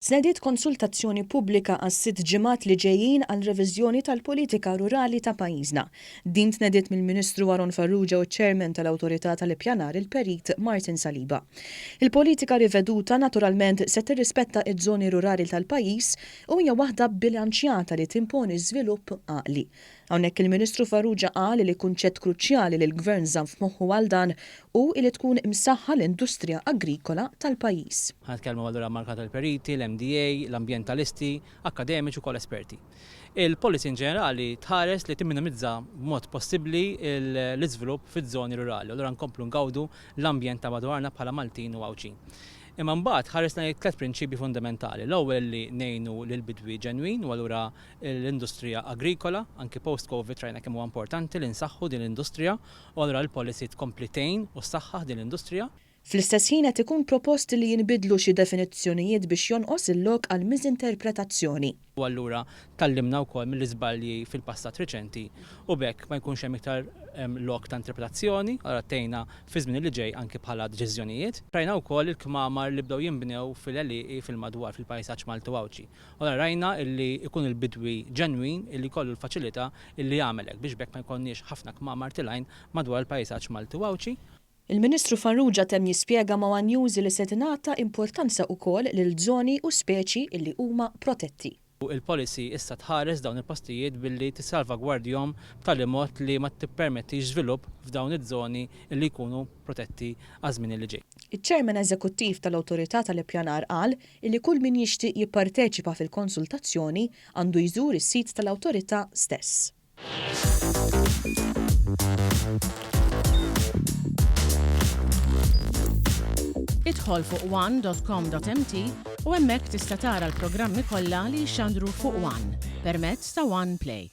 Tnediet konsultazzjoni pubblika għas-sitt ġimgħat li ġejjin għal reviżjoni tal-politika rurali ta' pajjiżna. Din tnediet mill-Ministru Aaron Farrugia u ċ-Chairman tal-Awtorità tal-Ippjanar il-Perit Martin Saliba. Il-politika riveduta naturalment se tirrispetta ż-żoni rurali tal-pajjiż u hija waħda bbilanċjata li timponi żvilupp għaqli. Hawnhekk il-Ministru Farrugia qal li kunċett kruċjali li l-Gvern żamm f'moħħu għal dan hu li tkun imsaħħa l-industrija agrikola tal-pajjiż. Ħa nitkellmu allura mal-Kamra tal-Periti, l-MDA, l-ambjentalisti, akkademiċi u wkoll esperti. Il-policy in ġenerali tħares li timminimizza b'mod possibbli l-iżvilupp fiż-żoni rurali u allura nkomplu ngawdu l-ambjent ta' madwarna bħala Maltin u Għawdxin. Imma mbagħad ħaresna lejn tlett prinċipji fundamentali. L-ewwel li ngħinu lill-bidwi ġenwin u allura l-industrija agrikola, anki post-Covid rajna kemm huwa importanti li nsaħħu din l-industrija u allura l-policy tkompli tgħin u ssaħħaħ din l-industrija. Fl-istess ħin qed ikun propost li jinbidlu xi definizzjonijiet biex jonqos il-lok għal miżinterpretazzjoni. U allura tgħallimna wkoll mill-iżbalji fil-passat riċenti u b'hekk ma jkunx hemm iktar lok ta' interpretazzjoni, allura tgħinna fiż-żmien li ġej anki bħala deċiżjonijiet. Rajna wkoll il-kmamar li bdew jinbnew fil-għelieqi fil-madwar fil-pajsaġġ Malti u Għawdxi. Allura rajna illi jkun il-bidwi ġenwin illi jkollu l-faċilità illi jagħmel hekk biex b'hekk ma jkollniex ħafna kmamar tilgħin madwar il-pajsaġġ Malti u Għawdxi. Il-Ministru Farrugia temm jispjega ma' one News li se tingħata importanza ukoll lil żoni u speċi illi huma protetti. Il-policy issa tħares dawn il-postijiet billi tissalvagwardjhom b'tali mod li ma tippermettix żvilupp f'dawn iż-żoni illi jkunu protetti għaż-żmien illi ġej. Iċ-Chairman Eżekuttiv tal-Awtorità tal-Ippjanar qal Illi kull min jixtieq jipparteċipa fil-konsultazzjoni għandu jżur is-sit tal-awtorità stess. Idħol fuq one dot com dot mt u hemmhekk tista' tara l-programmi kollha li jixxandru fuq one permezz ta' One Play.